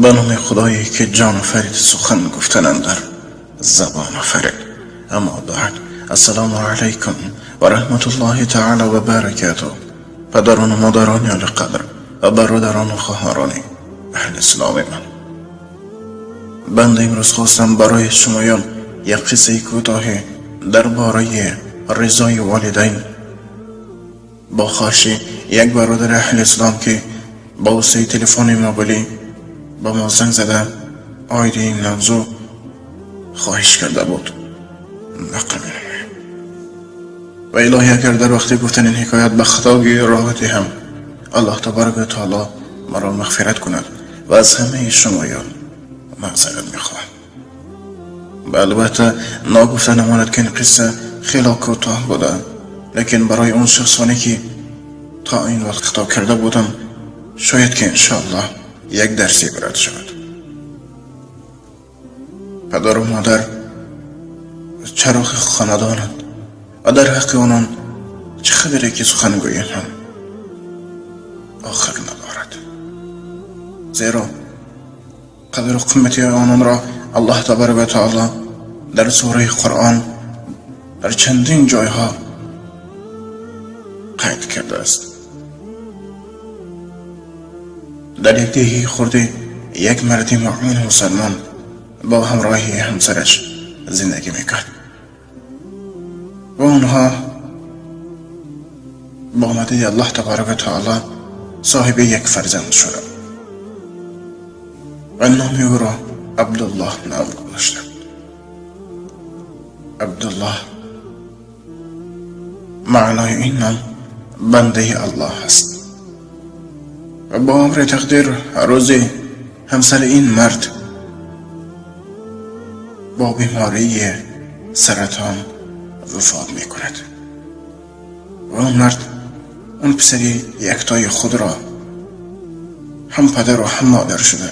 Ба номи Худое ки ҷон офарид, сухан гуфтан андар забон офарид. Аммо баъд, ассалому алайкум ва раҳматуллоҳи таъоло ва баракотуҳ. Падарон ва модарони олиқадр ва бародарон ва хоҳарони аҳли исломи ман, банда имрӯз хостам барои шумоён як қиссаи кӯтоҳе дар бораи ризои волидайн бо хоҳиши як бародари аҳли ислом, ки ба воситаи телефони мобилӣ ба мо занг зада, оиди ин мавзӯъ хоҳиш карда буд, нақл менамоям. Ва илоҳӣ, агар дар вақти гуфтани ин ҳикоят ба хатогӣ роҳ диҳам, Аллоҳ табарака ва таоло маро мағфират кунад ва аз ҳамаи шумоён маъзарат мехоҳам. Ва албатта, ногуфта намонад, ки ин қисса хело кӯтоҳ буда, лекин барои он шахсоне ки то ин вақт хато карда будам, шояд ки иншоаллоҳ як дарси ибрат шавад. Падару модар чароғи хонадонанд ва дар ҳаққи онон чӣ қадре ки сухан гӯем ҳам охир надорад, зеро қадру қимати ононро Аллоҳ табарак ва таоло дар сураи Қуръон дар чандин ҷойҳо қайд кардааст. Дар як деҳи хурде як марди муъмину мусалмон бо ҳамроҳии ҳамсараш зиндагӣ мекард ва онҳо бо мадади Аллоҳ табарак ва таоло соҳиби як фарзанд шуданд ва номи ӯро Абдуллоҳ ном гузоштанд. Абдуллоҳ, маънои ин ном бандаи Аллоҳ аст. Ва бо амри тақдир рӯзе ҳамсари ин мард бо бемории саратон вафот мекунад ва он мард он писари яктои худро ҳам падару ҳам модар шуда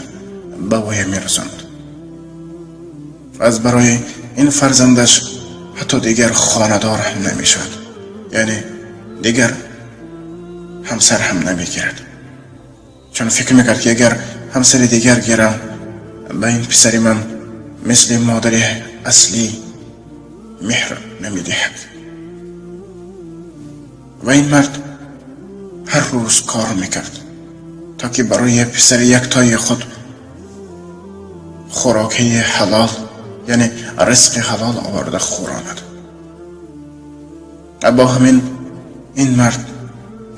ба воя мерасонд. Аз барои ин фарзандаш ҳатто дигар хонадор ҳам намешавад, яъне дигар ҳамсар ҳам намегирад, чун фикр мекард, ки агар ҳамсари дигар гирам, ба ин писари ман мисли модари аслӣ меҳр намедиҳад. Ва ин мард ҳар рӯз кор мекард, то ки барои писари яктои худ хӯрокии ҳалол, яъне ризқи ҳалол оварда хӯронад. Ва бо ҳамин ин мард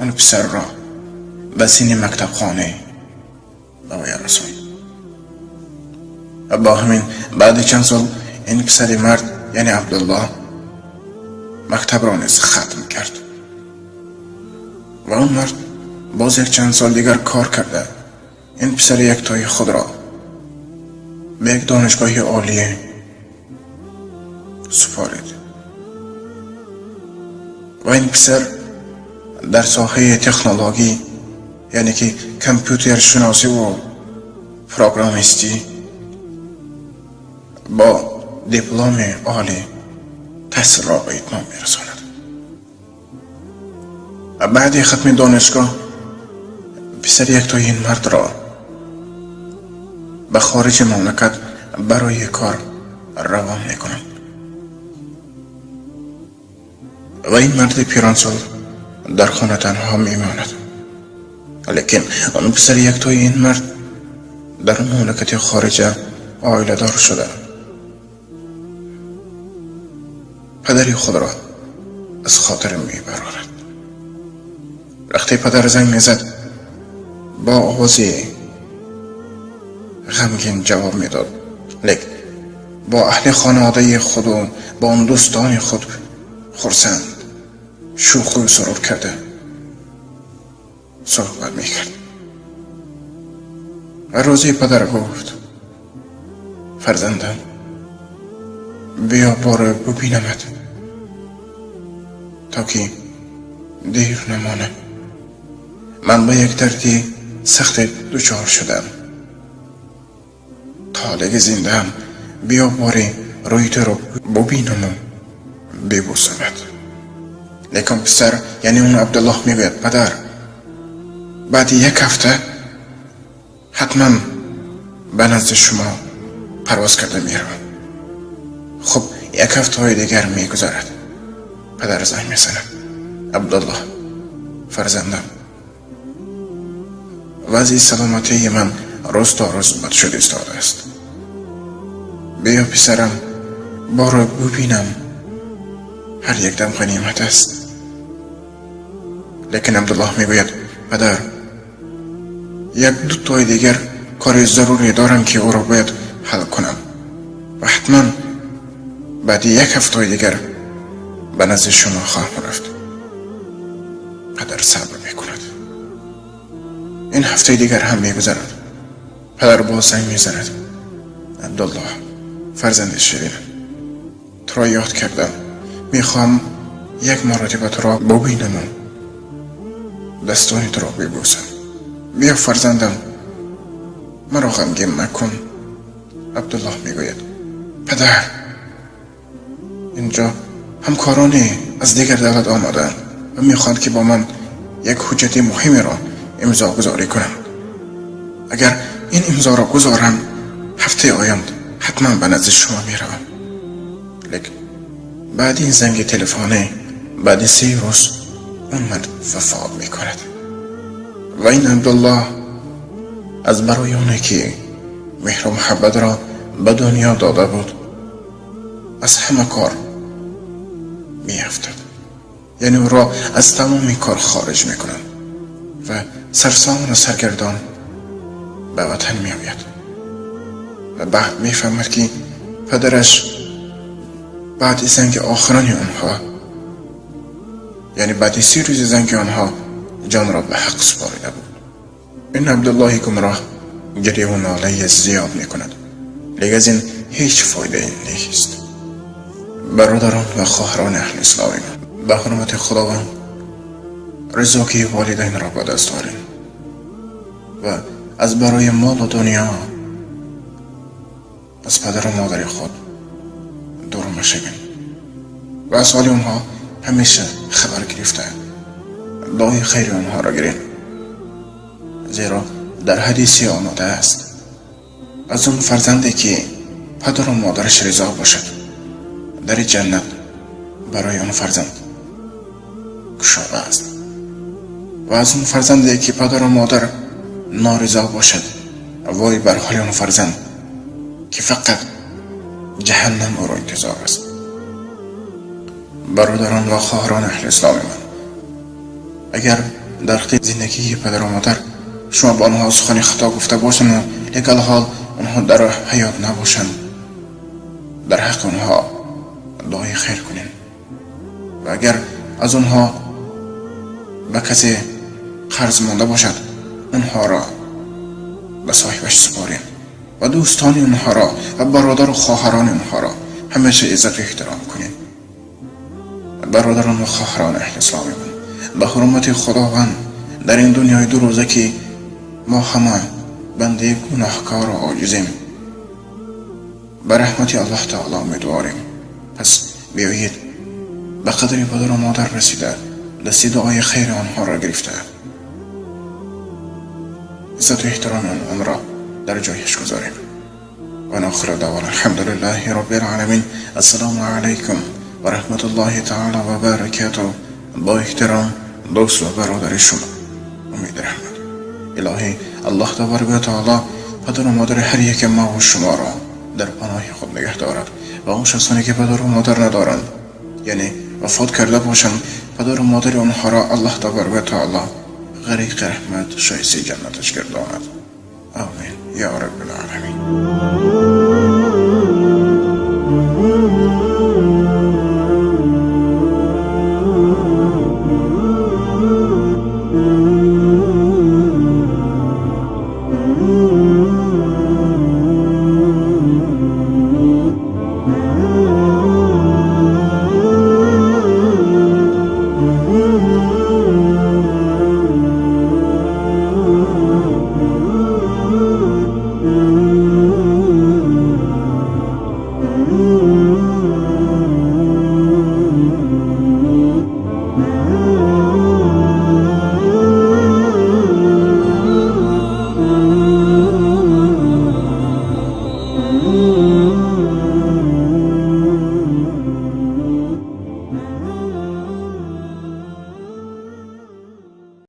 он писарро ба синни мактабхона ба воя расонд. Ва бо ҳамин баъди чанд сол ин писари мард, яъне Абдуллоҳ, мактабро низ хатм кард ва он мард боз як чанд сол дигар кор карда, ин писари яктои худро ба як донишгоҳи олие супорид ва ин писар дар соҳаи технологӣ, яъне ки компютершуносиву программистӣ, бо дипломи олӣ таҳсилро ба итмом мерасонад. Ва баъди хатми донишгоҳ писари яктои ин мардро ба хориҷи мамлакат барои кор равон мекунанд ва ин марди пиронсол дар хона танҳо мемонад. Лекин он писари яктои ин мард дар мамлакати хориҷа оиладор шуда, падари худро аз хотир мебарорад. Вақте падар занг мезад, бо овози ғамгин ҷавоб медод, лек бо аҳли хонаводаи худу бо он дӯстони худ хурсанд, шӯху сурур карда суҳбат мекард. Ва рӯзе падар гуфт: «Фарзандам, биё боре бубинамат, то ки дер намонам. Ман ба як дарди сахте дучор шудам. Толиги зиндаам, биё боре рӯи туро бубинаму бибӯсамат». Лекин писар, яъне он Абдуллоҳ, мегӯяд: «Падар, баъди як ҳафта ҳатман ба назди шумо парвоз карда меравам. Хуб, як ҳафтаҳои дигар мегузарад. Падар занг мезанад: «Абдуллоҳ, фарзандам, вазъи саломатии ман рӯз то рӯз бад шуда истодааст. Биё, писарам, боро бубинам, ҳар як дам ғанимат аст». Лекин Абдуллоҳ мегӯяд: «Падар, як дутои дигар кори зарурӣ дорам, ки ӯро бояд ҳал кунам ва ҳатман баъди як ҳафтаи дигар ба назди шумо хоҳам рафт». Падар сабр мекунад. Ин ҳафтаи дигар ҳам мегузарад. Падар боз занг мезанад: «Абдуллоҳ, фарзанди ширинам, туро ёд кардам, мехоҳам як маротиба туро бубинаму дастони туро бибӯсам. Биё, фарзандам, маро ғамгин макун». Абдуллоҳ мегӯяд: «Падар, инҷо ҳамкороне аз дигар давлат омадаанд ва мехоҳанд, ки бо ман як ҳуҷҷати муҳимеро имзогузорӣ кунанд. Агар ин имзоро гузорам, ҳафтаи оянд ҳатман ба назди шумо меравам». Лекин баъди ин занги телефонӣ, баъди 3 рӯз он мард вафот мекунад ва ин Абдуллоҳ аз барои оне ки меҳру муҳаббатро ба дунё дода буд, аз ҳама кор меафтад, яъне ӯро аз тамоми кор хориҷ мекунанд ва сарсону саргардон ба ватан меояд ва баъд мефаҳмад, ки падараш баъди занги охирони онҳо, яъне баъди 3 рӯзи занги онҳо, ҷонро ба ҳақ супорида буд. Ин Абдуллоҳи гумроҳ гиреву нолаи зиёд мекунад, лекин аз ин ҳеҷ фоидае нест. Бародарон ва хоҳарони аҳли исломи ман, ба ҳурмати Худованд ризогии волидайнро ба даст орем ва аз барои молу дунё аз падару модари худ дур машавем ва аз ҳоли онҳо ҳамеша хабар гирифта, дуои хайри онҳоро гирем, зеро дар ҳадисе омадааст: аз он фарзанде ки падару модараш ризо бошад, дари ҷаннат барои он фарзанд кушода аст ва аз он фарзанде ки падару модар норизо бошад, вой бар ҳоли он фарзанд, ки фақат ҷаҳаннам ӯро интизор аст. Бародарон ва хоҳарони аҳли исломи ман, агар дар вақти зиндагии падару модар шумо ба онҳо сухани хато гуфта бошанд, лекин алҳол онҳо дар ҳаёт набошанд, дар ҳаққи онҳо дуои хайр кунем ва агар аз онҳо ба касе қарз монда бошад, онҳоро ба соҳибаш супорем ва дӯстони онҳоро ва бародару хоҳарони онҳоро ҳамеша иззату эҳтиром кунем. Бародарон ва хоҳарони аҳли исломи ман, ба ҳурмати Худованд, дар ин дунёи дурӯза, ки мо ҳама бандаи гуноҳкору оҷизем, ба раҳмати Аллоҳ таоло умедворем. Пас биёед, ба қадри падару модар расида, дасти дуои хайри онҳоро гирифта, иззату эҳтироми онро дар ҷояш гузорем. Ва охиру даъвона алҳамдулиллаҳи роббил оламин. Ассалому алайкум ва раҳматуллоҳи таъала ва баракатуҳ. Бо эҳтиром, дӯст ва бародари шумо Умед Раҳмат. Илоҳӣ, Аллоҳ табарак ва таоло падару модари ҳар яке маву шуморо дар паноҳи худ нигаҳ дорад ва он шахсоне ки падару модар надоранд, яъне вафот карда бошанд, падару модари онҳоро Аллоҳ табарак ва таоло ғариқи раҳмат, шоистаи ҷаннаташ гардонад. Омин ё раббил оламин.